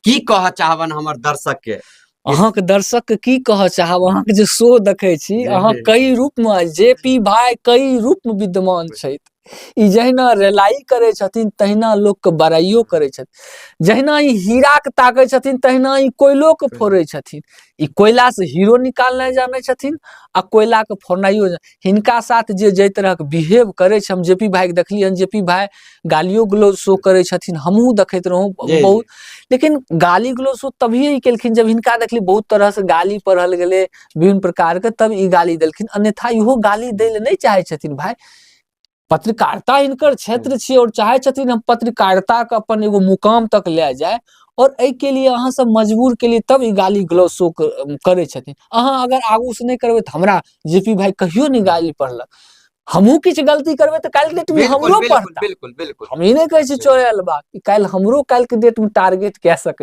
की कहऽ चाहबन हमर दर्शक के? अहाँके दर्शक के की कहऽ चाहब, अहाँके जे शो देखै छी, अहाँ कई रूप मे, जे पी भाई कई रूप मे विद्यमान छथि। ई जहिना रेलाई करै छथिन तहिना लोकके बड़ाइयो करै छथिन, जहिना ई हीराके ताकै छथिन तहिना ई कोयलोके फोड़ै छथिन। ई कोयला से हीरो निकालनाइ जानै छथिन आ कोयलाके फोड़नाइयो। हिनका साथ जे जाहि तरहक बिहेव करै छै, हम जे पी भाइके देखलियै हन, जे पी भाइ गालियो गलौज शो करै छथिन, हमहूँ देखैत रहूँ बहुत, लेकिन गाली गलौज शो तभिए ई केलखिन जब हिनका देखली बहुत तरह से गाली पढ़ल गेलै विभिन्न प्रकारके, तब ई गाली देलखिन, अन्यथा इहो गाली दै लए नहि चाहै छथिन। भाइ पत्रकारिता हिनकर क्षेत्र छियै और चाहे छथिन हम पत्रकारिता के अपन एगो मुकाम तक ले जाय, और एहि के लिए अहाँ सब मजबूर के लिए तब ई गाली गलौज शो करै छथिन। अहाँ अगर आगू से नहि करबै तऽ हमरा जे पी भाई कहियो नहि गाली पढ़लक। हमहूँ किछु गलती करबै तऽ काल्हि डेट में हमरो पढ़ता। बिल्कुल बिल्कुल हम ई नहि कहै छी चोरायल बात, काल्हि हमरो काल्हि के डेट में टारगेट कए सकै।